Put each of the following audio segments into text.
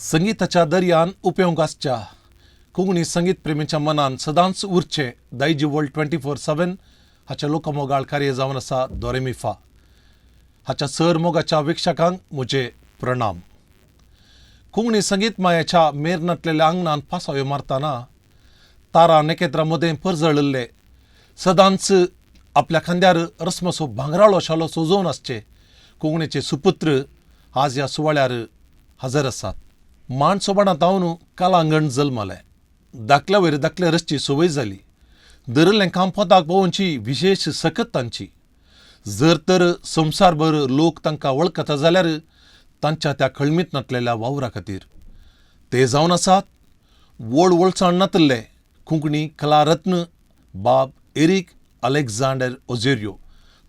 संगीताच्या दर्यान उपेवंक आसच्या कोंकणी संगीत प्रेमीच्या मनान सदांच उरचें दायजी वर्ल्ड 24/7 हाचें लोकमोगाळ कार्य जावन आसा दोरेमिफा. हाच्या सर मोगाच्या वीक्षकांक म्हजे प्रणाम. कोंकणी संगीत मायाच्या मेर नाटलेल्या आंगणान पासायो मारतना तारा नखेत्रां मदें परजळिल्ले, सदांच आपल्या खांद्यार रस्मसो भांगराळो शालो सजोवन आसचे कोंकणीचे सुपुत्र आज ह्या सुवाळ्यार हजर आसात. मान सोबाणांत हांव कलांगण जल्मलें, धाकल्या वयर धाकले रसची संवय जाली, धरिल्लें काम पोताक पळोवची विशेश सकत तांची. जर तर संवसारभर लोक तांकां वळखता जाल्यार तांच्या त्या खळमीत नाटलेल्या वावरा खातीर. ते जावन आसात व्हड वळसाण नातिल्ले कोंकणी कलारत्न बाब एरीक अलेक्झांडर ओझेरियो.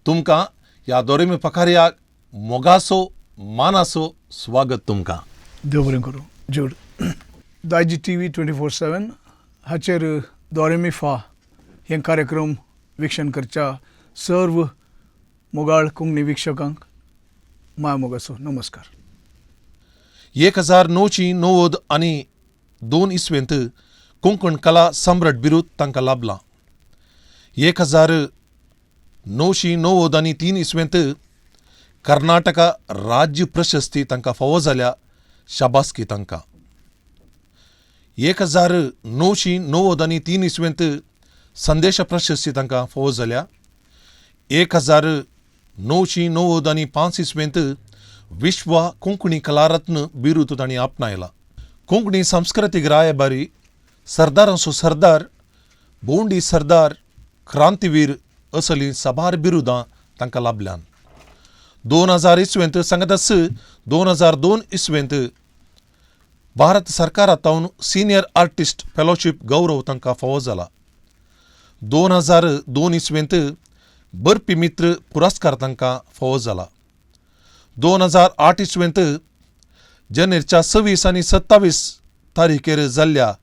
तुमकां ह्या दोरेमी पखार्याक मोगासो मानासो स्वागत तुमकां. देव बरें करूं. जोड दायजी टीव्ही 24/7 हाचेर दोरेमी फा हे कार्यक्रम वीक्षण करच्या सर्व मोगाळ कोंकणी वीक्षकांक माय मोगाचो नमस्कार. 1992 इसवेंत कोंकण कला सम्राट बिरूद तांकां लाभलां. 1993 इसवेंत कर्नाटका राज्य प्रशस्ती तांकां फावो जाल्या, शाबासकी तांकां. 1993 इसवेंत संदेश प्रशस्ती तांकां फावो जाल्या. 1995 इसवेंत विश्व कोंकणी कलारत्न बिरूद तांणी आपणायला. कोंकणी सांस्कृतीक रायबारी, सरदारांचो सरदार, भोंवडी सरदार, क्रांतीवीर असलीं साबार बिरुदां तांकां लाभल्यान. 2000 इसवेंत सांगताच 2002 इसवेंत भारत सरकारांत सिनियर आर्टिस्ट फेलोशीप गौरव तांकां फावो जाला. 2002 इसवेंत बरपी मित्र पुरस्कार तांकां फावो जाला. 2008 इसवेंत जानेरच्या 26 आनी 27 तारीखेर जाल्ल्या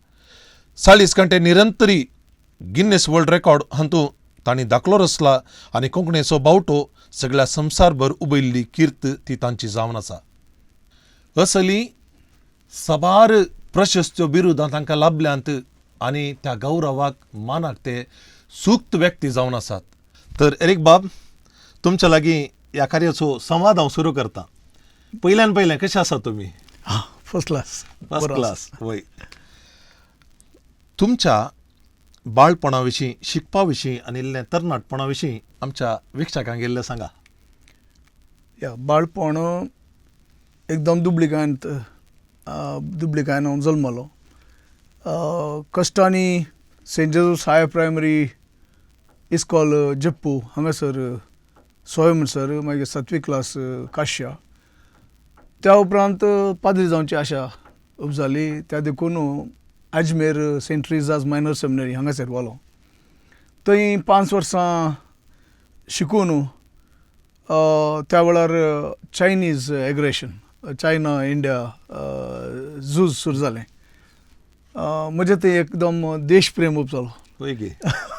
40 घंटे निरंतरी गिन्नेस वर्ल्ड रेकॉर्ड हातूंत तांणी दाखलो रचला आनी कोंकणीचो बावटो सगळ्या संवसारभर उबयल्ली कीर्त ती तांची जावन आसा. असली साबार प्रशस्त्यो बिरुदां तांकां लाभल्यांत आनी त्या गौरवाक मानाक ते सुक्त व्यक्ती जावन आसात. तर एरीक बाब, तुमच्या लागीं ह्या कार्याचो संवाद हांव सुरू करतां. पयल्यान पयलें, कशें आसा तुमी? First class. फर्स्ट क्लास वय. तुमच्या बाळपणा विशीं, शिकपा विशीं आनी इल्लें तरणाटपणा विशीं आमच्या वीक्षकांक इल्लें सांगा. या, बाळपण एकदम दुबळिकायंत, दुबळिकायन हांव जल्मलो. कश्टांनी सेंट जोजफ हायर प्रायमरी इस्कॉल जेप्पू हांगासर सोय म्हणसर मागीर सातवी क्लास काश्या. त्या उपरांत पाद्री जावची आशा उब जाली. त्या देखून अजमेर सेंट ट्रिजाज मायनर सेमिनरी हांगासर गेलो. थंय 5 वर्सां शिकून त्या वेळार चायनीज एग्रेशन, चायना इंडिया झूज सुरू जालें. म्हजें थंय एकदम देशप्रेम उब जालो. वय की.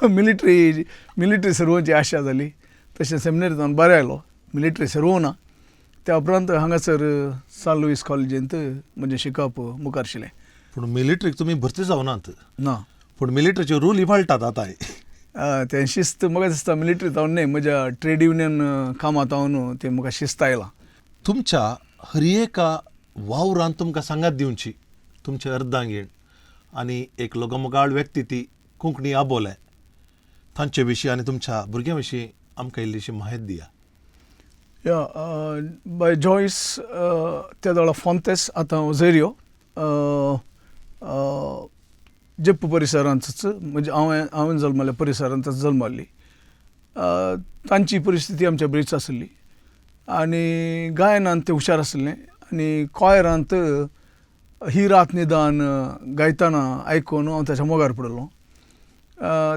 मिलिटरी सर्वची आशा जाली. तशें सेमिनरी जावन बरें आयलो, मिलिटरी सर्व ना. त्या उपरांत हांगासर सान लुईस कॉलेजींत म्हजें शिकप मुखार आशिल्लें. पूण मिलिटरीक तुमी भरती जावनात? ना. पूण मिलिटरीच्यो रूल इबाळटात आतां. तें शिस्त म्हाका दिसता मिलिटरी जावन न्हय, म्हज्या ट्रेड युनियन कामांत हांव तें म्हाका शिस्त आयलां. तुमच्या हर एका वावरान तुमकां सांगात दिवची तुमचे अर्धांगीण आनी एक लोकमोगाळ व्यक्ती ती कोंकणी आबोलें, तांचे विशीं आनी तुमच्या भुरग्यां विशीं आमकां इल्लीशी म्हायती दिया. या, बाय जॉयस त्या वेळार फोंतेस, आतां ओझेरियो, जेप्पू परिसरांतच, म्हणजे हांवें जल्मल्ल्या परिसरांतच जल्मल्ली. तांची परिस्थिती आमच्या बरीच आसली आनी गायनांत ते हुशार आसलें आनी कॉयरांत ही रात निदान गायतना आयकून हांव ताच्या मोगार पडलो.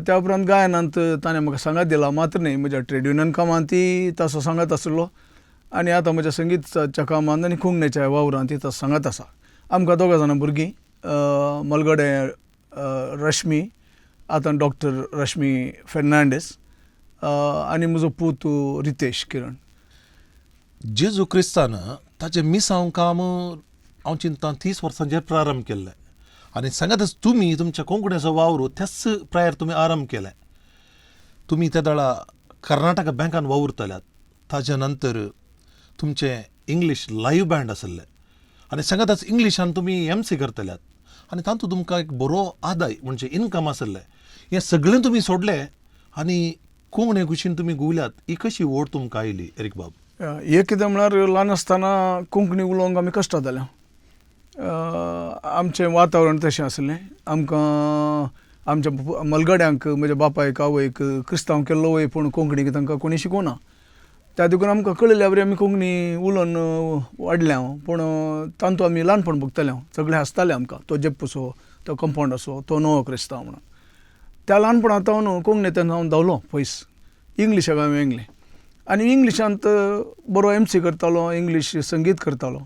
त्या उपरांत गायनांत ताणें म्हाका सांगात दिला मात्र न्हय, म्हज्या ट्रेड युनियन कामांतय ताचो सांगात आसलो आनी आतां म्हज्या संगीताच्या कामांत आनी कोंकणीच्या वावरांत ताचो सांगात आसा. आमकां दोगां जाणां भुरगीं, मलगडे रश्मी, आतां डॉक्टर रश्मी फेर्नांडीस, आनी म्हजो पूत रितेश किरण. जेजू क्रिस्तान ताचें मिसांव काम हांव चिंता 30 वर्सांचेर प्रारंभ केल्लें आनी सांगातच तुमी तुमच्या कोंकणीचो वावर त्याच प्रायर तुमी आरंभ केलें. तुमी त्या वेळा कर्नाटका बँकान वावुरताल्यात, ताज्या नंतर तुमचें इंग्लीश लायव्ह बँड आसलें आनी सांगातच इंग्लिशान तुमी एम सी करतल्यात आनी तातूंत तुमकां एक बरो आदाय म्हणजे इनकम आसलें. हें सगळें तुमी सोडलें आनी कोंकणी कुशीन तुमी घुंवल्यात, ही कशी ओड तुमकां आयली एरीक बाब? एक कितें म्हळ्यार ल्हान आसतना कोंकणी उलोवंक आमी कश्ट जाताले. आमचें वातावरण तशें आसलें. आमकां आमच्या मलगड्यांक, म्हज्या बापायक आवयक क्रिस्तांव केल्लो वय, पूण कोंकणी तांकां कोणी शिकोवना. त्या देखून आमकां कळिल्ल्या बरी आमी कोंकणी उलोवन वाडल्या. पूण तांतू आमी ल्हानपण भोगताले. सगळे हांसताले आमकां, तो जेप्पूसो, तो कंपावंड असो, तो नवो क्रिस्तांव म्हणून. त्या ल्हानपणांत हांव कोंकणींतल्यान हांव धांवलो पयस, इंग्लिशाक हांवें वेंगलें आनी इंग्लिशांत बरो एम सी करतालो, इंग्लीश संगीत करतालो.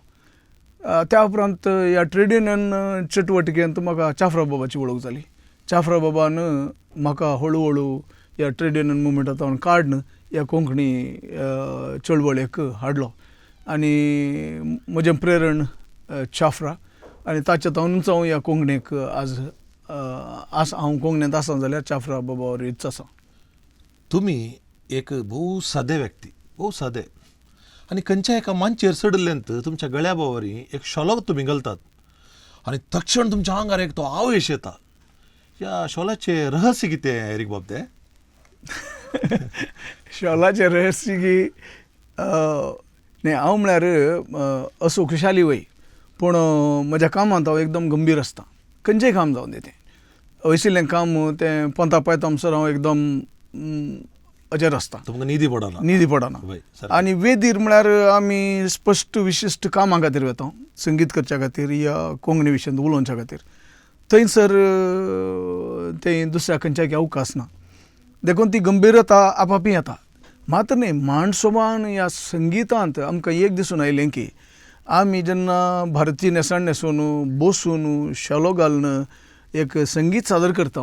त्या उपरांत ह्या ट्रेड युनियन चटवटिकेंत म्हाका चाफ्रा बाबाची वळख जाली. चाफ्रा बाबान म्हाका हळू हळू ह्या ट्रेड युनियन मुवमेंटांत काडून ह्या कोंकणी चळवळीक हाडलो आनी म्हजें प्रेरण चाफ्रा आनी ताच्या तावनूच हांव ह्या कोंकणीक आज आसा. हांव कोंकणींत आसा जाल्यार चाफ्रा बाबा वरवींच आसा. तुमी एक भोव सादे व्यक्ती, भोव सादे, आनी खंयच्या एका मांचेर चडिल्ल्यान तुमच्या गळ्या बावरी एक शॉलो तुमी घालतात आनी तक्षण तुमच्या आंगार एक तो आवेश येता. ह्या शॉलाचें रहस्य कितें एरीक बाब तें? शॉलाचें रहस्य की न्ही, हांव म्हळ्यार असो खुशाली वय, पूण म्हज्या कामांत हांव एकदम गंभीर आसता. खंयचेंय काम जावं दी, तें हयशिल्लें काम तें पोंता पायता म्हणसर हांव एकदम अजेर आसता. तुमकां निधी पडना? निधी पडना. आनी वेदीर म्हळ्यार आमी स्पश्ट विशिश्ट कामां खातीर वता, संगीत करच्या खातीर या कोंकणी विशयांत उलोवच्या खातीर. थंयसर तें दुसऱ्या खंयच्याय अवकाश ना, देखून ती गंभीरता आपापी येता. मात्र न्ही, मांडसोबान ह्या संगितांत आमकां एक दिसून आयलें की आमी जेन्ना भारतीय न्हेसण न्हेसून बसून शेलो घालून एक संगीत सादर करता,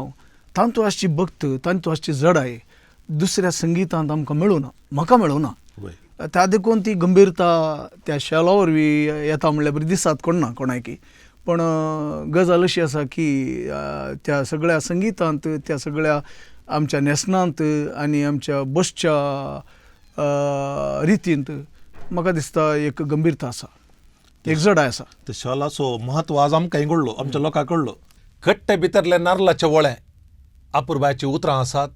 तातूंत आसची भक्त, तातूंत आसची जडाय दुसऱ्या संगितांत आमकां मेळुना, म्हाका मेळुना. त्या देखून ती गंभीरता त्या शेला वरवीं येता म्हणल्यार बरी दिसात कोण ना कोणायकी. पूण गजाल अशी आसा की त्या सगळ्या संगितांत, त्या सगळ्या आमच्या न्हेसणांत आनी आमच्या बसच्या रितींत म्हाका दिसता एक गंभीरता आसा, एक जडाय आसा. त्या शॉलाचो म्हत्व आज आमकां कळ्ळो, आमच्या लोकांक कळ्ळो. कट्टे भितरले नारलाचे वळे अपुरबायचीं उतरां आसात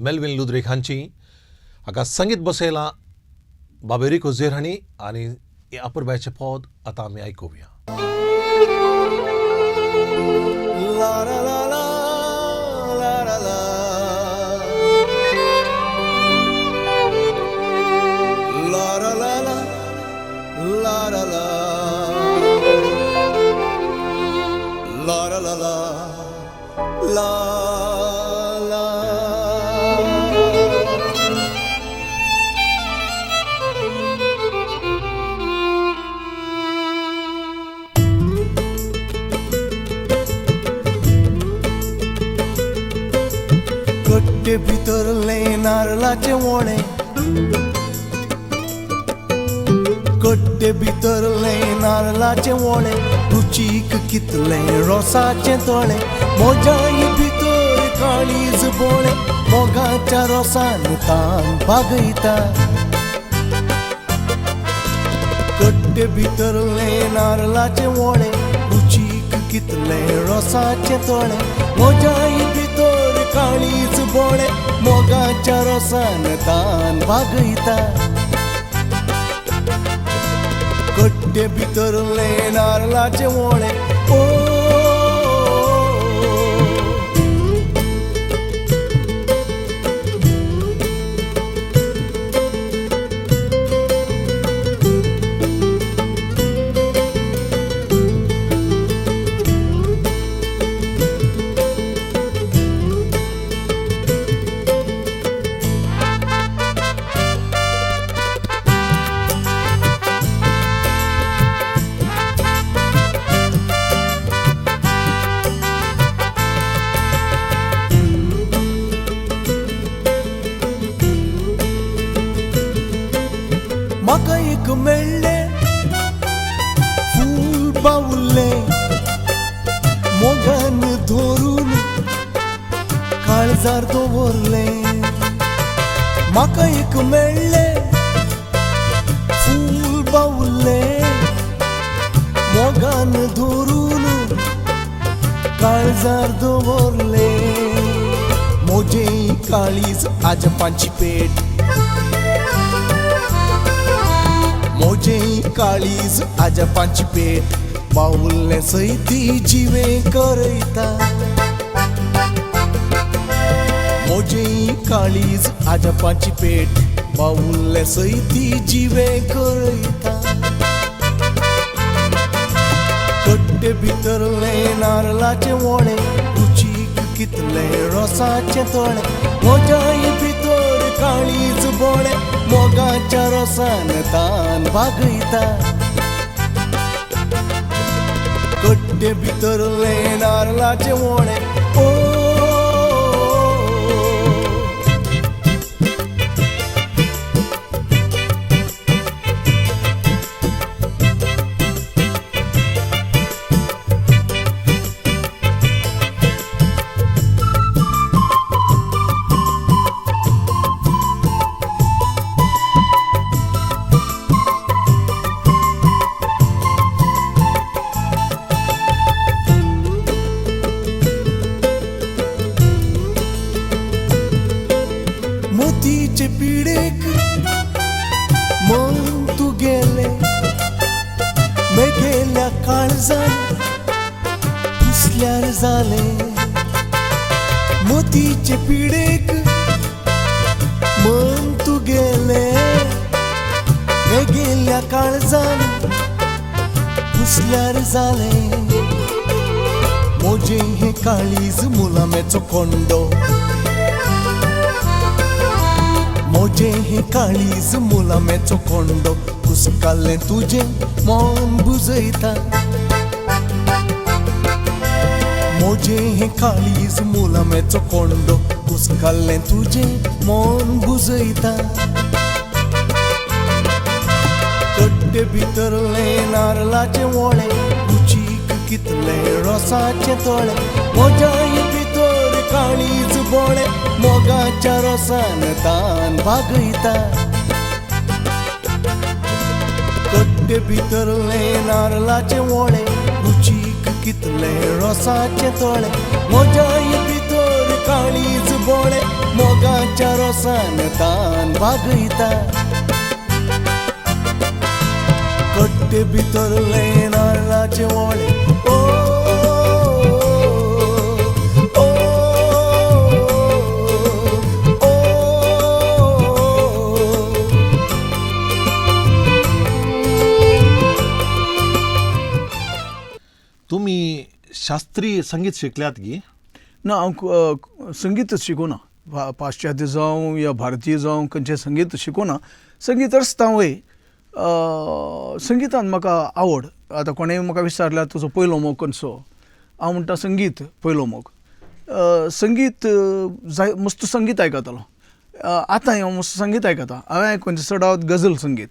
मेल्विन लुद्रीक हांची. हाका संगीत बसयलां बाब एरिक उझेर हांणी आनी हें अपुरबायचें पद आतां आमी आयकुया. La la la la la la la la la la la la la la la la la la la. कट्टे भितरले नारलाचे वोळे, कट्टे भितरले नारलाचे वोळे, रुचीक कितले रोसाचे तोळे, मोजाय भितर काळीज बोळे, मोगाच्या रोसान तान भागयता. कट्टे भितरले नारलाचे वोळे, रुचीक कितले रोसाचे तोळे, मोजाय भितर काळीज बोळे, मोगाच्या रोसान तान भागयता. कट्टे भितरले नारलाचे वोळे, ओ म्हाका एक मेळ्ळें फूल बावलें. मोगान धरून काळजार दवरलें. म्हाका एक मेळ्ळें फूल बावुल्लें, मोगान धरून काळजार दवरलें. म्हजें काळीज आजपांची पेट, म्हजें काळीज आजपांची पेट, बावुल्लें सयती जिवें करयता. म्हजें काळीज आजपांची पेट, बावुल्लें सयती जिवें करयता. कट्टे भितरलें नारलाचें वोळें, रुचीक कितलें रोसाचें तळें, म्हज्याय भितर काळीज बोळें, मोगाच्या रोसान तान भागयता. कट्टे भितरलें नारलाचें वोळें, ओ मोतीचे पिडेक मन तुगेलें, मेगेल्या काळजान पुसल्यार जालें. मोतीचे पिडेक मन तुगेलें, मेगेल्या काळजान पुसल्यार जालें. म्हजें हें काळीज मुलामेचो कोंडो, म्हजें हें काळीज मुलामेचो कोंडो, कुसकाल्लें तुजें मन बुजयता. म्हजें हें काळीज मुलामेचो कोंडो, कुसकाल्लें तुजें मन बुजयता. कट्टे भितरलें नारलाचें वोळें, रुचीक कितलें रोसाचें तळें, म्हज्याय भितर काळीज बोळें, मोगाच्या रोसान तान भागयता. कट्टे भितरलें नारलाचें वोळें, रुचीक कितलें रोसाचें तळें, म्हज्याय भितर काळीज बोळें, मोगाच्या रोसान तान भागयता. कट्टे भितरलें नारलाचें वोळें, ओ ओ ओ. तुमी शास्त्रीय संगीत शिकल्यात गी? ना, हांव संगीतच शिकूना, पाश्चात्य जावं या भारतीय जावं खंयचें संगीत शिकूना. संगीत आसता वय, संगितान म्हाका आवड. आतां कोणेय म्हाका विचारल्यार तुजो पयलो मोग खंयचो, हांव म्हणटा संगीत पयलो मोग. संगीत जाय, मस्त संगीत आयकतालो. आतांय हांव मस्त संगीत आयकता. हांवें आयकून चडावत गझल संगीत,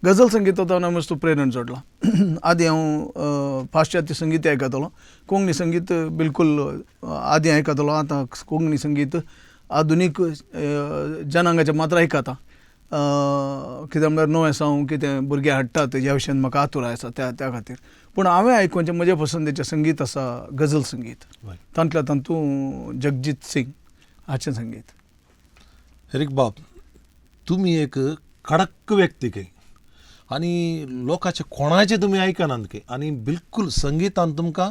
गझल संगीतांत हांवें मस्त प्रेरणा जोडलां. आदीं हांव पाश्चात्य संगीत आयकतालो, कोंकणी संगीत बिलकूल आदीं आयकतालो. आतां कोंकणी संगीत आधुनीक जनांगाचें मात्र आयकता. कित्याक म्हळ्यार नवें सावंग कितें भुरगे हाडटात तेज्या विशयान म्हाका आतुराय आसा त्या खातीर. पूण हांवें आयकुचें म्हज्या पसंदेचें संगीत आसा गझल संगीत, तांतल्या तातूंत जगजीत सिंग हाचें संगीत. एरीक बाब, तुमी एक कडक व्यक्ती खंय आनी लोकांचें कोणाचें तुमी आयकनात खंय आनी बिलकूल संगितान तुमकां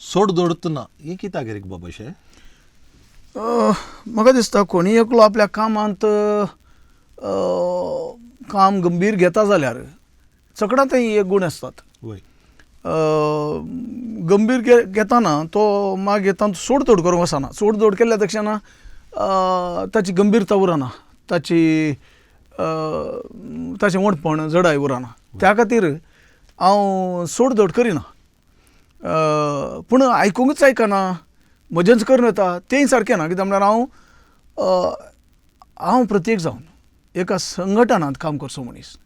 सोड दवरतना, हें कित्याक एरीक बाब अशें? म्हाका दिसता कोणीय एकलो आपल्या कामांत काम गंभीर घेता जाल्यार चकडांतय एक गूण आसतात. गंभीर घेताना तो मागीर तांचो सोडतोड करूंक वचना. सोडतोड केल्या तक्षणा ताची गंभीरता उरना, ताची ताचें व्हडपण जडाय उरना. त्या खातीर हांव सोडतोड करिना. पूण आयकुंकूच आयकना, म्हजेंच करून वता तेंय सारकें ना. कित्याक म्हळ्यार हांव हांव प्रत्येक जावन एका संघटनांत काम करचो मनीस,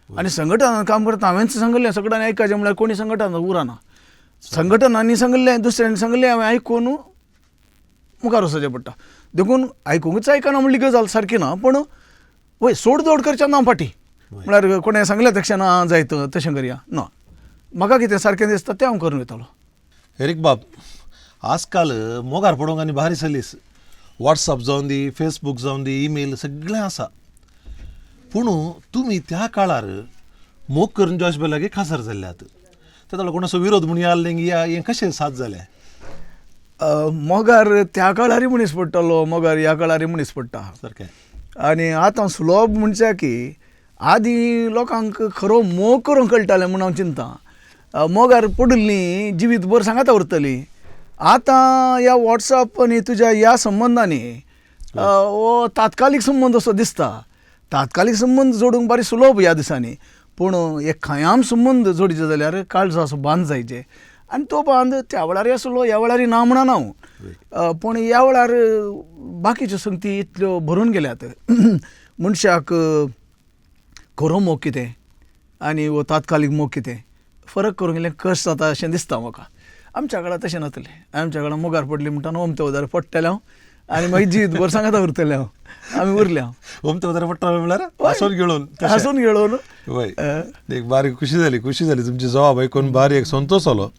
आनी संघटनांत काम करता. हांवेंच सांगिल्लें सगळ्यांनी आयकाचें म्हळ्यार कोणी संघटनांत उरना. संघटनांनी सांगलें, दुसऱ्यांनी सांगलें, हांवें आयकून मुखार वचचें पडटा. देखून आयकुंकूच आयकना म्हणली गजाल सारकी ना, पूण वय सोड दोड करचें ना फाटीं. म्हळ्यार कोणें सांगलें तशें ना जायत तशें करया ना, म्हाका कितें सारकें दिसता तें हांव करून वयतालो. एरीक बाब, आजकाल मोगार पडोवंक आनी भारी सलीस, वॉट्सअप जावन दी, फेसबूक जावन दी, ईमेल सगळें आसा. पूण तुमी त्या काळार मोग करून जॉश बाय लागीं काजार जाल्ल्यात, तेन्ना कोणाचो विरोध म्हूण आसलें या हें कशें साथ जालें? मोगार त्या काळारय मनीस पडटालो, मोगार ह्या काळारय मनीस पडटा. सारकें. आनी आतां सुलभ म्हणच्या की आदीं लोकांक खरो मोग करूंक कळटालें म्हूण हांव चिंता. मोगार पडिल्लीं जिवीत भर सांगाता उरतलीं. आतां ह्या वॉट्सअप आनी तुज्या ह्या संबंदांनी हो तात्कालीक संबंद असो दिसता. तात्कालीक संबंद जोडूंक बारी सुलभ ह्या दिसांनी, पूण एक कायम संबंद जोडचे जाल्यार काळजाचो बांद जायचे, आनी तो बांद त्या वेळारय आसलो, ह्या वेळारय ना म्हणना हांव, पूण ह्या वेळार बाकीच्यो संगती इतल्यो भरून गेल्यात मनशाक खरो मोग कितें आनी हो तात्कालीक मोग कितें फरक करूंक इल्लें कश्ट जाता अशें दिसता म्हाका. आमच्या काळार तशें नासलें. आमच्या काळार मोगार पडली म्हणटा न्हू अमत्या उदार पडटलें हांव आनी मागीर जिवीतभर सांगाता उरतलें हांव, आमी उरले हांव. अमत्या उदार पडटलें म्हणल्यार हांसून घेळून. हांसून घेळून. वय, एक बारीक खुशी जाली, खुशी जाली तुमची जवाब आयकून, बारीक एक संतोश जालो.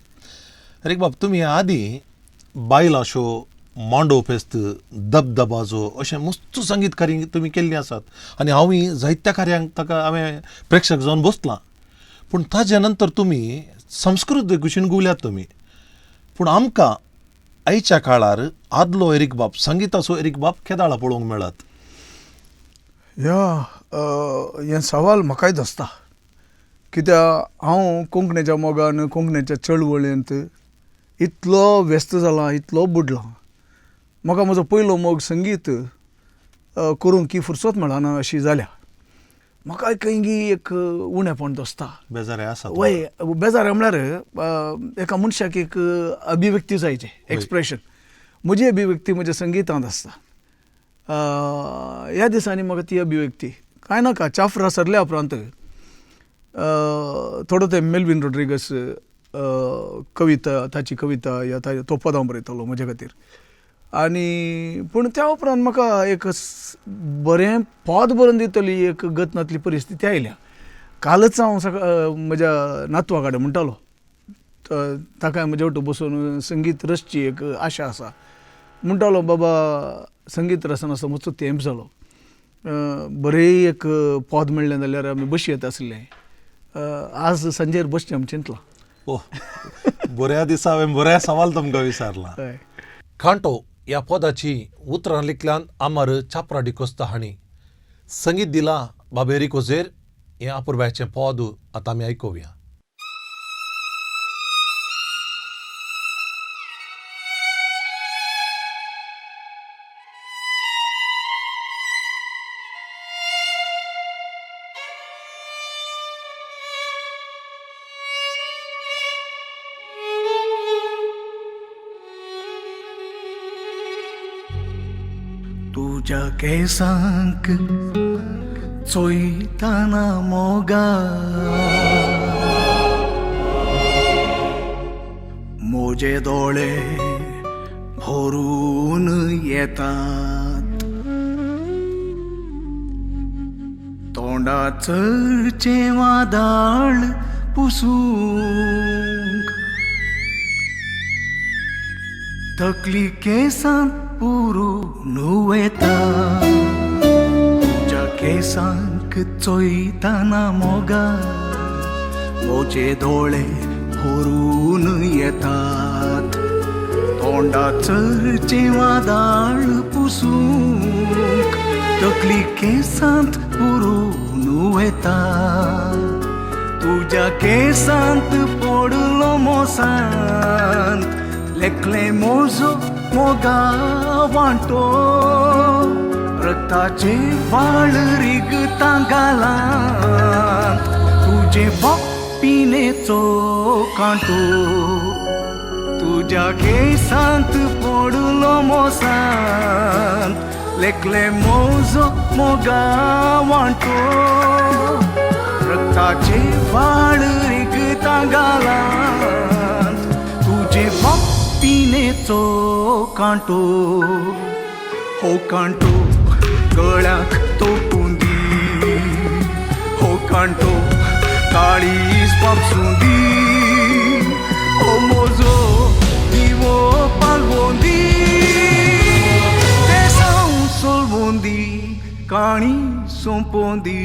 एरीक बाब, तुमी आदीं बायलां शो, मांडो फेस्त, दबदबाजो अशें मस्त संगीत कार्य तुमी केल्लीं आसात आनी हांवूय जायत्या कार्यांक ताका हांवें प्रेक्षक जावन बसलां. पूण ताजे नंतर तुमी संस्कृत कुशीन गुवल्यात तुमी. पूण आमकां आयच्या काळार आदलो एरीक बाब, संगिताचो एरीक बाब केदाळा पळोवंक मेळत? ह्या हें सवाल म्हाकाय दिसता, कित्याक हांव कोंकणीच्या मोगान, कोंकणीच्या चळवळींत इतलो व्यस्त जाला, इतलो बुडला. म्हाका म्हजो पयलो मोग संगीत करूंक की फुरसत मेळना अशी जाल्या. म्हाका खंय एक उणेपण दिसता, बेजाराय आसा. वय, बेजार म्हळ्यार एका मनशाक एक अभिव्यक्ती जायचे, एक्सप्रेशन. म्हजी अभिव्यक्ती म्हज्या संगितांत आसता. ह्या दिसांनी म्हाका ती अभिव्यक्ती कांय नाका. चाफ्रा सरल्या उपरांत थोडो ते मेलवीन रोड्रिगस कविता, ताची कविता या तो पदां बरयतालो म्हज्या खातीर. आनी पूण त्या उपरांत म्हाका एक बरें पद बरोवन दितली एक गत नातली परिस्थिती आयल्या. कालच हांव सकाळ म्हज्या नातवा कडेन म्हणटालो, ताका म्हज्या वटेन बसून संगीत रचची एक आशा आसा. म्हणटालो, बाबा संगीत रचना आसा मातसो तेंप जालो, बरें एक पद मेळ्ळें जाल्यार आमी बशी येता आसलें. आज सांजेर बसचें आमी चिंतलां. ओ, बऱ्या दिसा हांवें बऱ्या सवाल तुमकां विचारला. कांटो ह्या पदाची उतरां लिखल्यान अमर चापरा डिकोस्ता हांणी, संगीत दिलां बाब एरीक ओझेर. हें अपुरबायेचें पद आतां आमी आयकुया. तुज्या केसांक चोयतना मोगा मोजे दोळे भरून येतात, तोंडाचें वादळ पुसूंक तकली केसांत पुरून वता. तुज्या केसांक चोयतना मोगा मोजे दोळे भरून येतात, तोंडाचें वादळ पुसूंक तकली केसांत पुरून वता. तुज्या केसांत पडलो मोसांत लेखले मोजो मोगा वांटो, रक्ताचे वाळ रिगता गालांत तुजे पिनेचो कांटो. तुज्या केसांत पडलो मोसांत लेखले मोजो मोगा वांटो, रक्ताचे वाळ रिगता गालांत तुझे बाप्पिनेचो कांटो हो कांटो गळ्याक तोपून दी हो कांटो काळीज बापसूं दी हो मोजो दिवो पालवोन दी तें साव सोलवोन दी काणी सोंपोवन दी.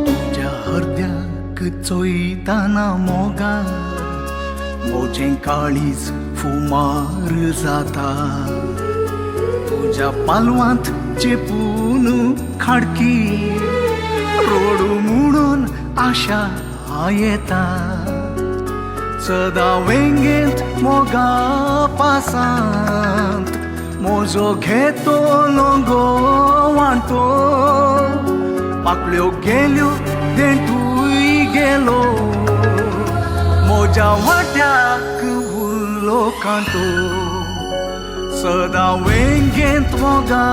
तुज्या हरद्याक चोयताना मोगा मोजें काळीज फुमार जाता तुज्या पालवांत चेपून खाडकी रोडू म्हणून आशा येता सदां वेंगेंत मोगा पासांत मोजो घेतो लोंगो वांटो पाकळ्यो गेल्यो देंठूय गेलो मोज्या वाट्याक उरलो कांटो सदां वेंगेंत मोगा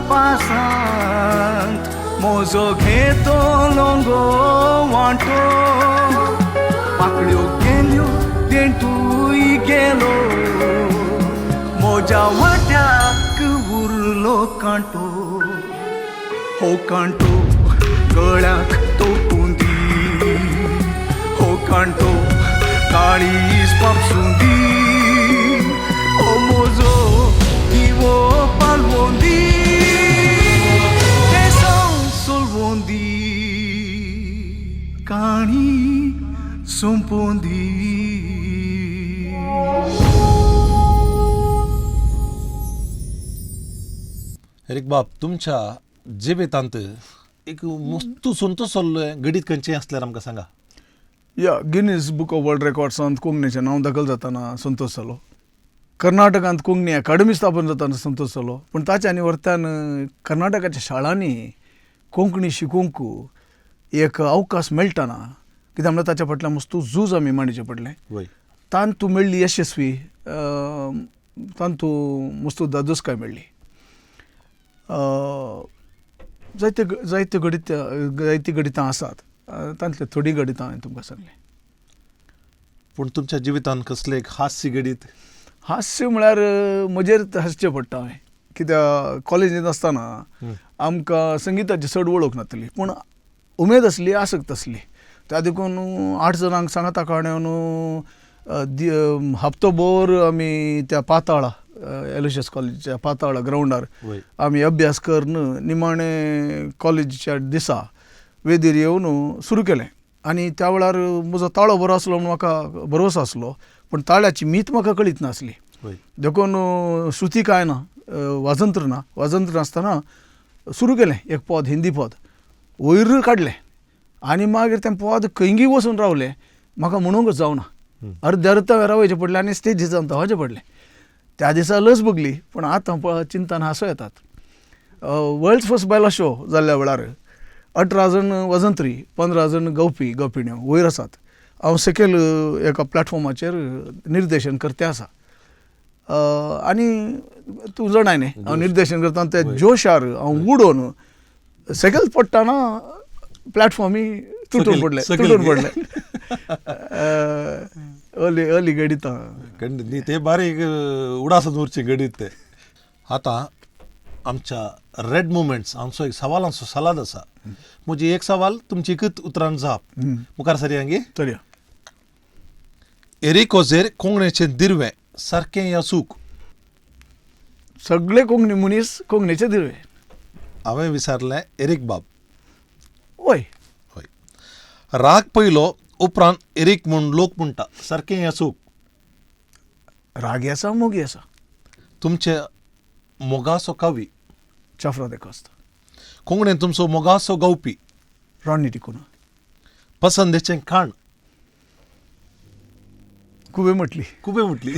पासांत मोजो घेतो लोंगो वांटो पाकळ्यो गेल्यो देंठूय गेलो मोज्या वाट्याक उरलो कांटो हो कांटो गळ्याक तोपून दी हो कांटो काळीज बापसून दी हो मोजो दिवो पालवोन दी तें साव सोलवोन दी काणी सोंपोवन दी. एरीक बाब, तुमच्या जिवितांत एक मस्तू संतोष जाल्लो घडीत खंयचें आसल्यार आमकां सांगा. या गिनीज बुक ऑफ वर्ल्ड रेकॉर्ड्सांत कोंकणीचें नांव दाखल जातना संतोष जालो. कर्नाटकांत कोंकणी अकाडमी स्थापन जातना संतोष जालो. पूण ताच्या आनी वरत्यान कर्नाटकाच्या शाळांनी कोंकणी शिकोवंक एक अवकाश मेळटना कित्याक म्हणल्यार ताच्या फाटल्यान मस्तू झूज आमी मांडचें पडलें. तांतू मेळ्ळी यशस्वी, तांतू मस्तू दादोसकाय मेळ्ळी. जायते जायते घडित जायतीं घडितां आसात, तांतली थोडीं घडितां हांवें तुमकां सांगलीं. पूण तुमच्या जिवितांत कसलें एक हास्य घडीत? हास्य म्हळ्यार म्हजेर हांसचें पडटा हांवें, कित्याक कॉलेजींत आसतना आमकां संगिताची चड वळख नासली, पूण उमेद आसली, आसक्त आसली. त्या देखून 8 जाणांक सांगाता काडून हप्तो भर आमी त्या पाताळा एलोशियस कॉलेजीच्या पाताळा ग्रावंडार आमी अभ्यास करून निमाणे कॉलेजीच्या दिसा वेदीर येवन सुरू केलें. आनी त्या वेळार म्हजो ताळो बरो आसलो म्हूण म्हाका भरवंसो आसलो, पूण ताळ्याची मीत म्हाका कळीत नासली. देखून श्रुती कांय ना, वाजंत्र ना, वाजंत्र नासतना सुरू केलें एक पद, हिंदी पद वयर काडलें आनी मागीर तें पद खंयगी वचून रावलें, म्हाका म्हणूंकच जावना. अर्दे अर्द रावयचें पडलें आनी स्टेजीर जावन धांवचें पडलें. त्या दिसा लज भोगली, पूण आतां चिंतन हांसो येतात. वर्ल्ड फर्स्ट बायलां शो जाल्ल्या वेळार 18 जाण वजंत्री, 15 जाण गावपी गावपिण्यो वयर आसात. हांव सकयल एका प्लॅटफॉर्माचेर निर्देशन करते आसा आनी तूं जाणाय न्ही हांव निर्देशन करता त्या जोशार हांव उडोवन सकयल पडटना प्लॅटफॉर्मी तुटून पडलें, तुटून पडलें. अर्ली अर्ली गणितां. न्ही ते बारीक उडास उरचे गणीत ते. आतां आमच्या रेड मुवमेंट्स आमचो एक सवालांचो सलाद आसा. म्हजी एक सवाल तुमची एकच उतरान जाप. मुखार सरया गे. चलया. एरिक ओझेर कोंकणीचें दिरवें सारकें या चूक? सगळे कोंकणी मनीस कोंकणीचे दिरवे. हांवें विचारलें एरीक बाब. वय. हय. राग पयलो उपरांत एरीक म्हूण लोक म्हणटा सारकें या चूक? रागी आसा मोगी आसा. तुमचे मोगाचो कवी? चाफ्रा देकोस्ता. कोंकणीन तुमचो मोगाचो गावपी? रॉनी डिकुना. पसंदेचें खाण? खुबे म्हटली. खुबे म्हटली.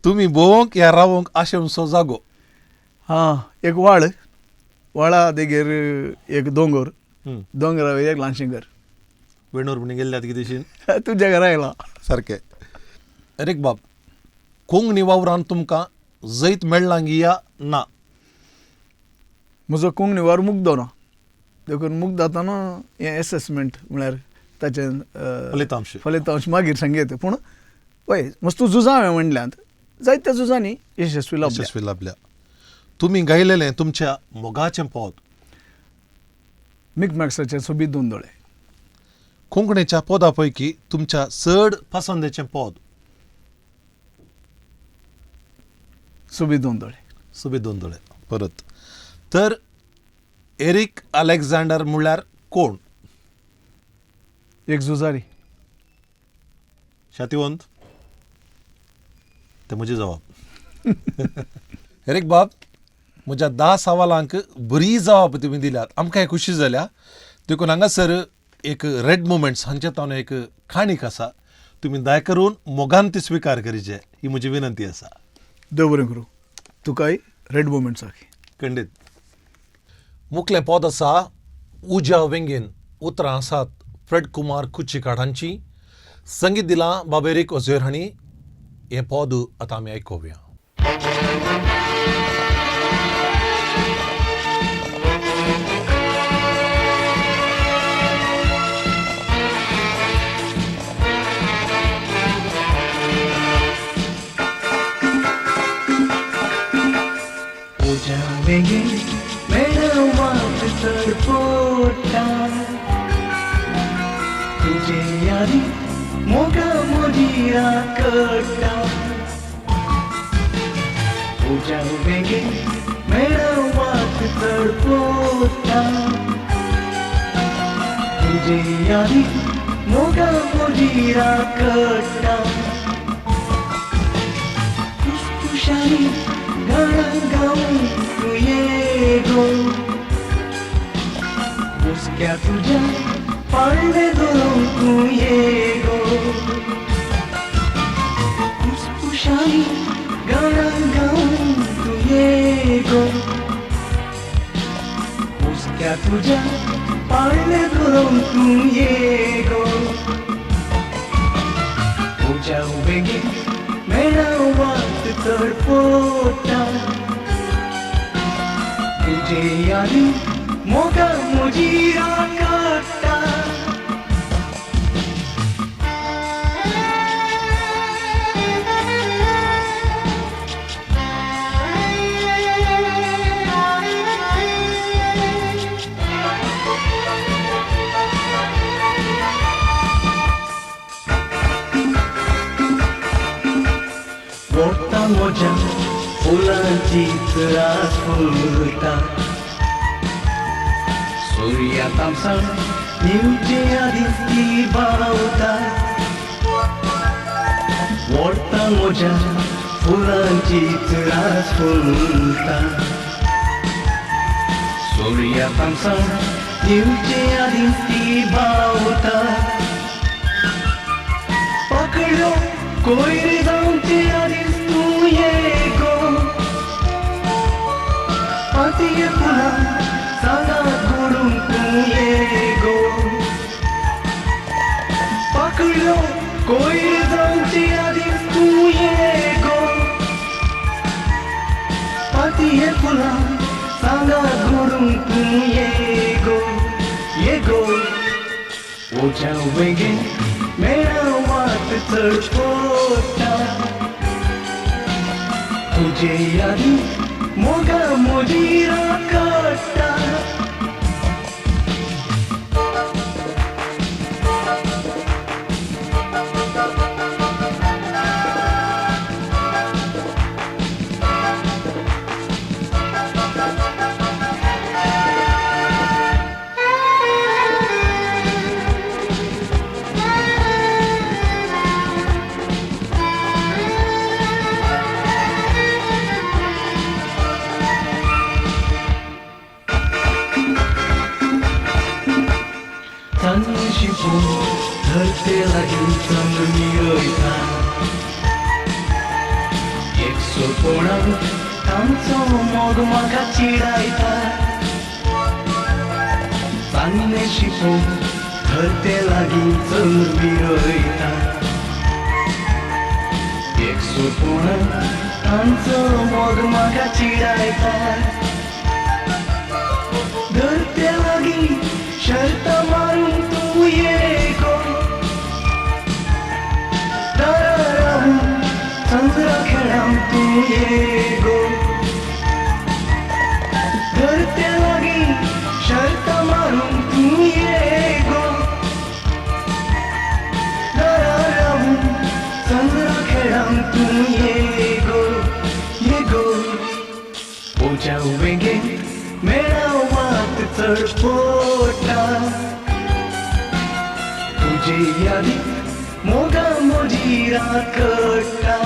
तुमी भोंवंक या रावोंक आशेवचो जागो? हां, एक वाळ, वाळा देगेर एक दोंगर, दोंगरा वयर एक ल्हानशें घर. वेणूर म्हण गेल्ल्यात कितेंशीन तुज्या घरा आयला. सारकें. एरीक बाब, कोंकणी वावरान तुमकां जैत मेळ्ळां या ना? म्हजो कोंकणी वावर मुग्दो ना, देखून मुग्दताना हें एसेसमेंट म्हळ्यार ताचें फलितांश फलितांश मागीर सांगयत. पूण वय मस्तू झुजां हांवें म्हणल्यांत, जायत्या झुजांनी यशस्वी लाभल्या. यशस्वी लाभल्या. तुमी गायलेलें तुमच्या मोगाचें पद? मिकमॅक्साचें सोबीत दोन दोळे. कोंकणीच्या पदा पैकी तुमच्या चड पसंदेचें पद? सोबीत दोन दोळे. सोबीत दोन दोळे. परत तर एरीक अलेक्झांडर म्हणल्यार कोण? एक झुजारी. शातिवंत ते म्हजी जबाब. एरीक बाब, म्हज्या 10 सवालांक बरी जबाब तुमी दिल्यात, आमकां खुशी जाल्या. देखून हांगासर एक रेड मुवमेंट्स हांचे तावन एक काणीक आसा, तुमी दया करून मोगान ती स्विकार करचे ही म्हजी विनंती आसा. देव बरें करूं तुकाय रेड मुवमेंट्साक. खंडीत. मुखलें पद आसा उज्या वेंगेन, उतरां आसात फ्रेड कुमार कुचिकाड हांची, संगीत दिलां बाब एरीक ओझेर हांणी. हें पद आतां आमी आयकुया. उज्या वेंगेन मेळ्ळा वाट तडपोटा, तुजे यादी मोगा म्हजी राखटा. उज्या वेंगेन मेळ्ळा वाट तडपोटा, तुजे यादी मोगा म्हजी राखटा. फुसफुशांनी गाणं गाऊन तूं ये गो, हुसक्या तुज्या पाळणे धरून तूं ये गो. फुसफुशांनी गाणं गाऊन तूं ये गो, हुसक्या तुज्या पाळणे धरून तूं ये गो. उज्या वेंगेन मेळ्ळा वाट तडपोटा, तुजे यादी मोगा म्हजी राखटा. वोता म्हज्या फुलांची रास फुलता, सुर्या तामसाण दिवचे आदींच ती बावता. वोता म्हज्या फुलांची रास फुलता, सुर्या तामसाण दिवचे आदींच ती बावता. पकडलो कोयर जावचे आदींच तूं ये गो, पातये फुलां सांगात घडून तूं ये गो. पकडलो कोयर जावचे आदींच तूं ये गो, पातये फुलां सांगात घडून तूं ये गो, ये गो. उज्या वेंगेन मेळ्ळा वाट वात चड पोडटा तुजे यादी मोगा मोजी रात काडटा. शिपून धरते लागीं चंद्र मिरयता एक सोपोणाक तांचो मोग म्हाका चिडायता. चान्नें शिपून धरते लागीं चंद्र मिरयता एक सोपोणाक तांचो मोग म्हाका चिडायता. धरते लागीं शर्त मारून तूं ये गो दारा रावून चंद्रा खेळां तूं ये गो. धरते लागीं शर्त मारून तूं ये गो दारा रावून चंद्रा खेळां तूं ये गो ये गो. उज्या वेंगेंत मेळा वात चड पोडटा तुजे यादी मोगा मोजी रात काडटा.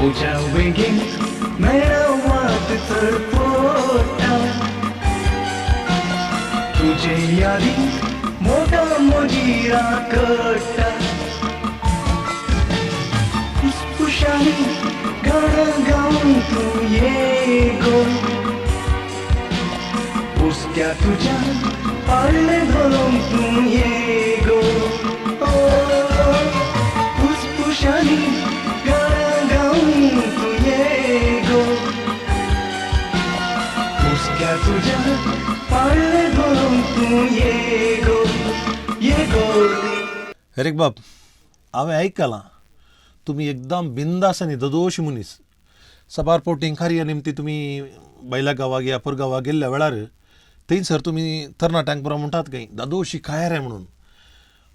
उज्या वेंगेंत मेळा वात चड पोडटा तुजे यादी मोगा मोजी रात काडटा. फुसफुशांनी गाणं गावन तूं ये गो उस्त्या तुज्या पाळणें धरून तूं ये गो. फुसफुशांनी गाणं गावन तूं ये गो उस्त्या तुज्या पाळणें धरून तूं ये गो ये गो. एरीक बाब, हांवें आयकलां तुमी एकदम बिंदास आनी ददोश मनीस. साबार फावटीं कार्या निमती तुमी बैला गांवाक या परगांवाक गेल्ल्या वेळार थंयसर तुमी तरणाट्यांक पुरो म्हणटात खंय दादोशी खाय रे म्हणून,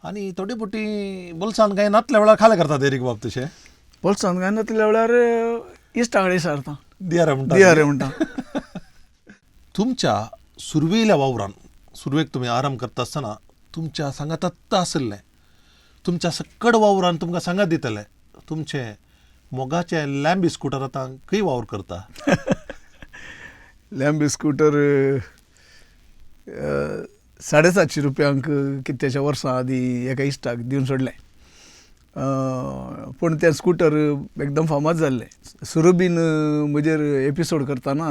आनी थोडे फावटी बोल्सान कांय नातल्या वेळार खालें करतात एरीक बाब तशें? बोल्सान कांय नातल्या वेळार इश्टा कडेन विचारता, दिया रे म्हणटा, दिया रे म्हणटा. तुमच्या सुरवेल्या वावरान सुरवेक तुमी आराम करता आसतना तुमच्या सांगात आशिल्लें, तुमच्या सक्कड वावरान तुमकां सांगात दितलें. तुमचें मोगाचें लॅम्बी स्कुटर आतां खंय वावर करता? लॅम्बी स्कुटर 750 रुपयांक कितल्याच्या वर्सां आदीं एका इश्टाक दिवन सोडलें. पूण तें स्कुटर एकदम फामाद जाल्लें. सुरबीन म्हजेर एपिसोड करतना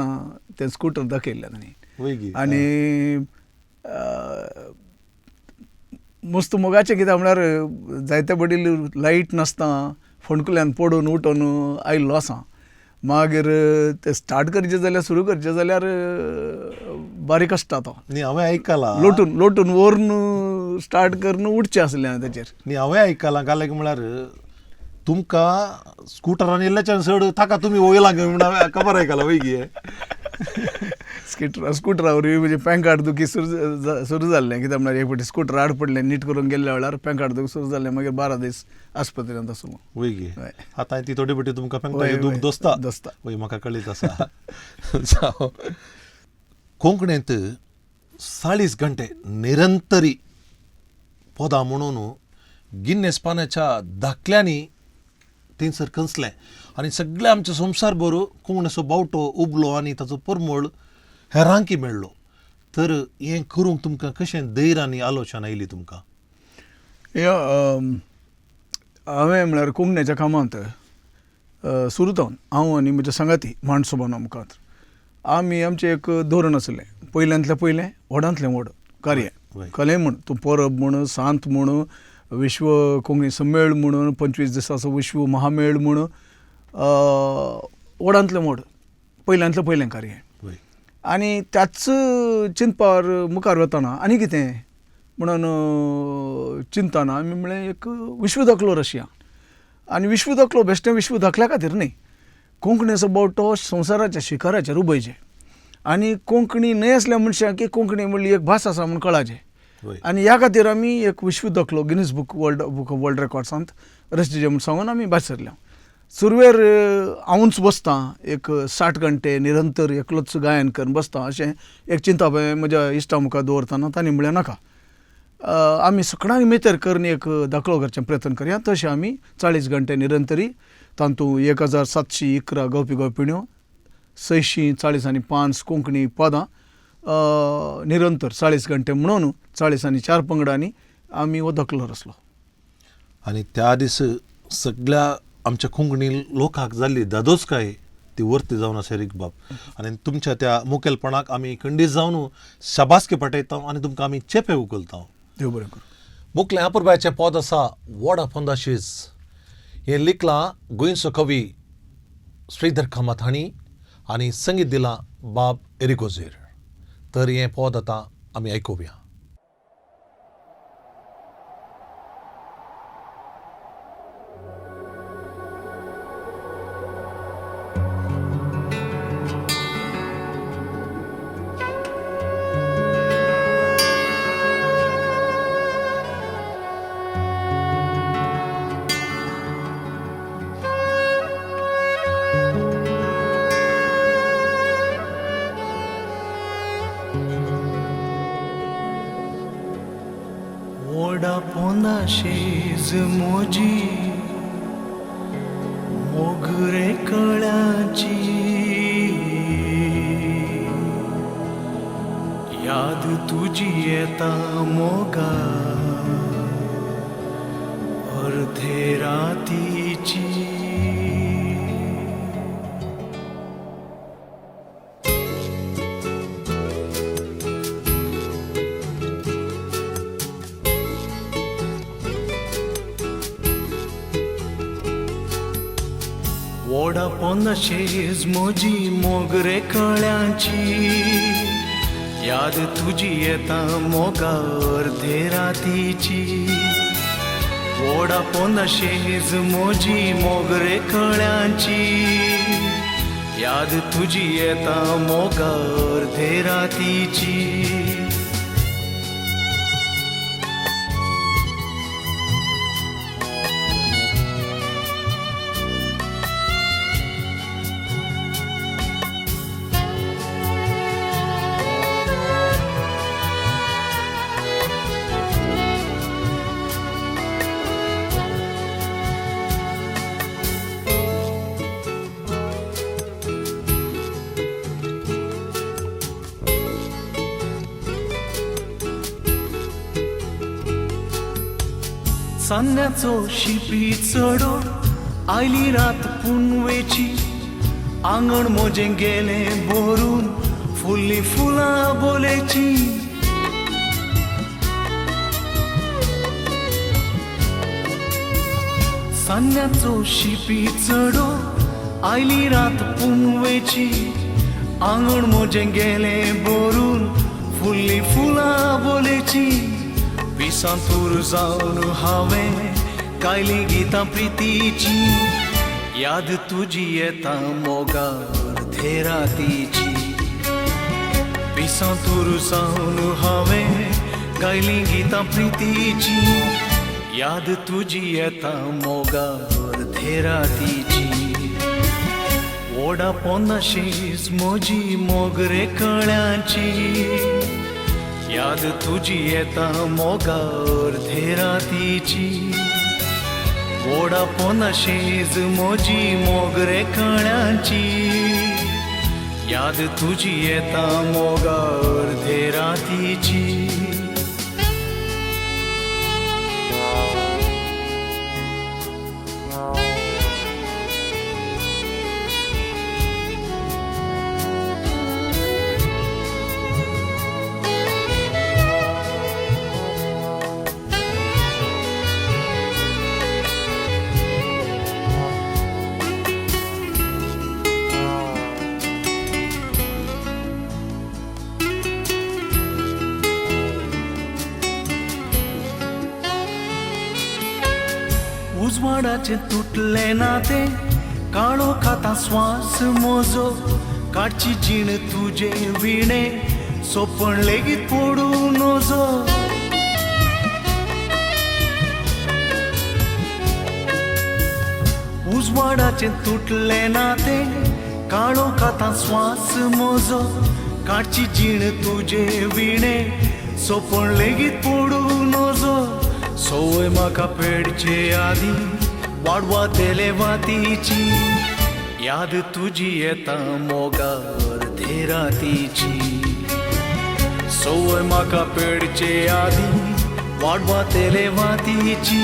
तें स्कुटर दाखयल्लें तांणी. आनी मस्त मोगाचें कितें म्हळ्यार जायते वडील लायट नासता फोंडकुल्यान पडून उठून आयिल्लो आसा. मागीर तें स्टार्ट करचें जाल्यार सुरू करचें जाल्यार बारीक आसता तो. न्ही हांवें आयकलां लोटून लोटून व्हरून स्टार्ट करून उठचें आसलें हांवें ताचेर. न्ही हांवें आयकलां काल म्हळ्यार तुमकां स्कुटरान इल्ल्याच्यान चड ताका तुमी वयला म्हूण हांवें खबर आयकलां वय गे. स्कुटरा वरवीं म्हणजे पॅन दुखी सुरू जाल्लें. कित्याक म्हळ्यार एक फावटी स्कुटर आड पडलें नीट करून गेल्ल्या वेळार पॅन दुखी सुरू जालें. मागीर 12 दीस आस्पत्रेंत आसलो. वय गे. आतां ती थोडी फावटी तुमकां पेंगटाची दूख दोसता. दोसता. वय म्हाका कळीत आसा. जावं कोंकणींत 40 घंटे निरंतरी पदां म्हणून गिन्नेस पानाच्या दाखल्यांनी थंयसर कंसलें आनी सगळें आमचें संवसार भर कोंकणीचो बावटो उबलो आनी ताचो परमळ हेरांकी मेळ्ळो. तर हें करूंक तुमकां कशें धैर्य आनी आलोचना आयली तुमकां? हांवें म्हळ्यार कोंकणीच्या कामांत सुरू जावन हांव आनी म्हज्या सांगाती मांड सोबाना मुखार आमी आमचें एक धोरण आसलें, पयल्यांतलें पयलें व्हडांतलें व्हड कार्य कलें म्हूण, तूं परब म्हूण, सांत म्हूण, विश्व कोंकणी सम्मेळ म्हणून, 25 दिसाचो विश्व महामेळ म्हूण, व्हडांतलें व्हड पयल्यांतलें पयलें कार्य. आनी त्याच चिंतपार मुखार वतना आनी कितें म्हणून चिंतना आमी म्हळें एक विश्व दाखलो रशया आनी विश्व दाखलो बेश्टें विश्व दाखल्या खातीर न्ही, कोंकणीचो बावटो संवसाराच्या शिखराचेर उबयचें आनी कोंकणी न्हय आसल्या मनशाक की कोंकणी म्हणली एक भास आसा म्हूण कळाचें आनी ह्या खातीर आमी एक विश्व दाखलो Guinness book world book of world रेकॉर्ड्सांत रचचे म्हूण सांगून आमी भायर सरल्या. सुरवेर हांवूच बसतां एक 60 घंटे निरंतर एकलोच गायन करून बसतां अशें एक चिंतप हांवें म्हज्या इश्टा मुखार दवरतना तांणी म्हणलें नाका, आमी सगळ्यांक मेतेर करून एक दाखलो करचें प्रयत्न करया. तशें आमी 40 घंटे निरंतरी तातूंत 1711 गावपी गावपिण्यो, 640 आनी 5 कोंकणी पदां निरंतर 40 घंटे म्हणून 40 आनी 4 पंगडांनी आमी हो दाखलो रचलो. आनी त्या दीस सगळ्या आमच्या कोंकणी लोकांक जाल्ली दादोसकाय ती वर्ती जावन आसा एरीक बाब, आनी तुमच्या त्या मुखेलपणाक आमी खंडीत जावन शाबासकी पाठयता आनी तुमकां आमी चेपे उखलता. देव बरें करूं. मुखलें अपुरबायचें पद आसा वडा पोंदा शीज, हें लिखलां गोंयचो कवी श्रीधर कामत हांणी आनी संगीत दिलां बाब एरीक ओझेर. तर हें पद आतां आमी आयकुया. वडा पोंदा शेज मोजी मोगरे कळ्याची याद तुजी येता मोगा अर्धे रातीची. वडा पोंदा शेज मोजी मोगरे कळ्याची याद तुजी येता मोगा अर्धे रातीची. वडा पोंदा शेज मोजी मोगरे कळ्याची याद तुजी येता मोगा अर्धे रातीची. चान्न्याचो शिपी चडो आयली रात पुनवेची आंगण मोजें गेलें भरून फुल्ली फुलां बोलेची. चान्न्याचो शिपी चडो आयली रात पुनवेची आंगण मोजें गेलें भरून फुल्ली फुलां बोलेची. पिसांतूर जावन हांवें गायली गितां प्रितीची याद तुजी येता मोगा अर्धे रातीची. पिसांतूर जावन हांवें गायली गितां प्रितीची याद तुजी येता मोगा अर्धे रातीची. वडा पोंदा शेज मोजी मोगरे कळ्याची याद तुजी येता मोगा अर्धे रातीची. वडा पोंदा शेज मोजी मोगरे कळ्याची याद तुजी येता मोगा अर्धे रातीची. उजवाडाचें तुटलें ना तें, काळो खाता स्वास मोजो, काडची जीण तुजे विणे, सोपण लेगीत पडूं नजो. उजवाडाचें तुटलें ना तें, काळो खाता स्वास मोजो, काडची जीण तुजे विणे, सोपण लेगीत पडूं नजो. संवय म्हाका पेडचे आदी वाडवातेले वातीची, याद तुजी येता मोगा अर्धे रातीची. संवय म्हाका पेडचे आदी वाडवातेले वातीची,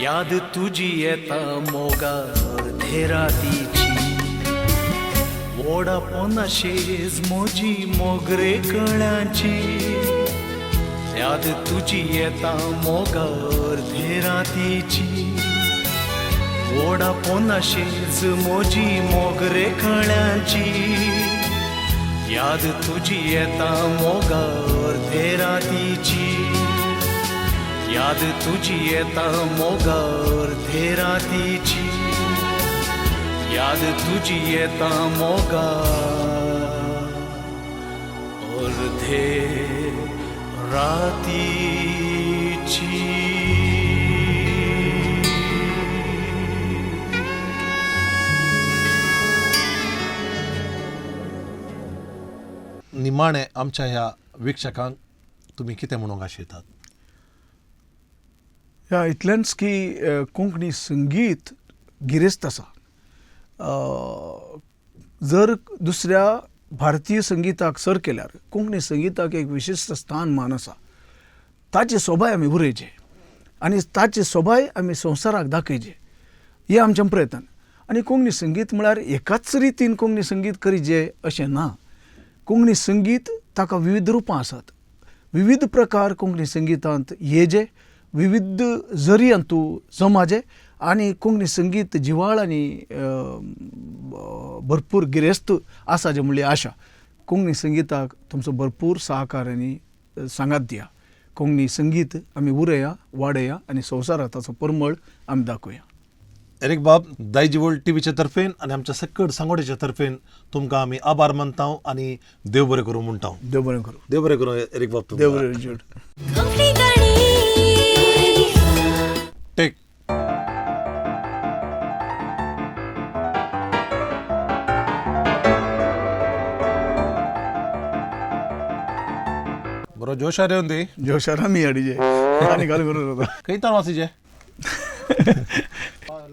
याद तुजी येता मोगा अर्धे रातीची. वोडा पोना शेज मोजी मोगरे कळ्यांची, याद तुजी येता मोगा अर्धे रातीची. वोडा पोना शेज मोजी मोगरे कळ्यांची, याद तुजी येता मोगा अर्धे रातीची. याद तुजी येता मोगा अर्धे रातीची, याद तुजी येता मोगा अर्धे रातीची. निमाणें आमच्या ह्या वीक्षकांक तुमी कितें म्हणूंक आशेतात? ह्या इतलेंच की कोंकणी संगीत गिरेस्त आसा. जर दुसऱ्या भारतीय संगीताक सर केल्यार कोंकणी संगीताक एक विशिश्ट स्थान मान आसा. ताची सोबाय आमी उरयचे आनी ताची सोबाय आमी संवसाराक दाखयचे, हे आमचें प्रयत्न. आनी कोंकणी संगीत म्हळ्यार एकाच रितीन कोंकणी संगीत करीजे अशें ना. कोंकणी संगीत ताका विविध रुपां आसात, विविध प्रकार कोंकणी संगीतांत येजे, विविध जरियांतू जमाजे आनी कोंकणी संगीत जिवाळ आनी भरपूर गिरेस्त आसा जे म्हणली आशा. कोंकणी संगीताक तुमचो भरपूर सहकार आनी सांगात दिया. कोंकणी संगीत आमी उरया, वाडया आनी संवसाराक ताचो परमळ आमी दाखोवया. एरीक बाब, दायजी वर्ल्ड टीव्हीच्या तर्फेन आनी आमच्या सक्कड सांगोड्याच्या तर्फेन तुमकां आमी आभार मानता आनी देव बरें करूं म्हणटा. देव बरें करूं. देव बरें करूं एरीक बाब. देव बरें ज्यूड. टेक. बरो जोशार येवन दी. जोशार आमी हाडीजे आनी घाल करून जाता. खंय ताण वासीचे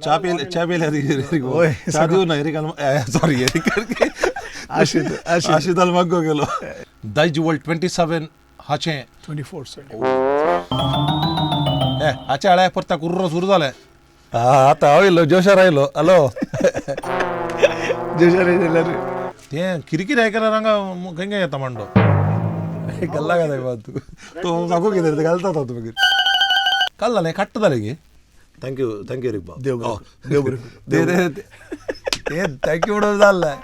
च्या पिले, च्या पिले. होय. च्या दिवं ना एरिकान, सॉरी एरिक आशीत आशीत आशीत मागो गेलो. दायजी वर्ल्ड 27 हाचें 24. ए हाचे आळ्या परता कुर्रो सुरू जालें. आतां हांव येयलो जोशार आयलो. हॅलो जोशार जाल्यार तें किरकिरी आयकल्यार हांगा खंय खंय येता मांडो गल्ला घालय बा तूं तो सांगू कितें घालता तो मागीर काल जालें काट्ट जालें गे. Thank you, thank you Eric बाब. देव बरें, देव बरें. ते thank you म्हणून जालें.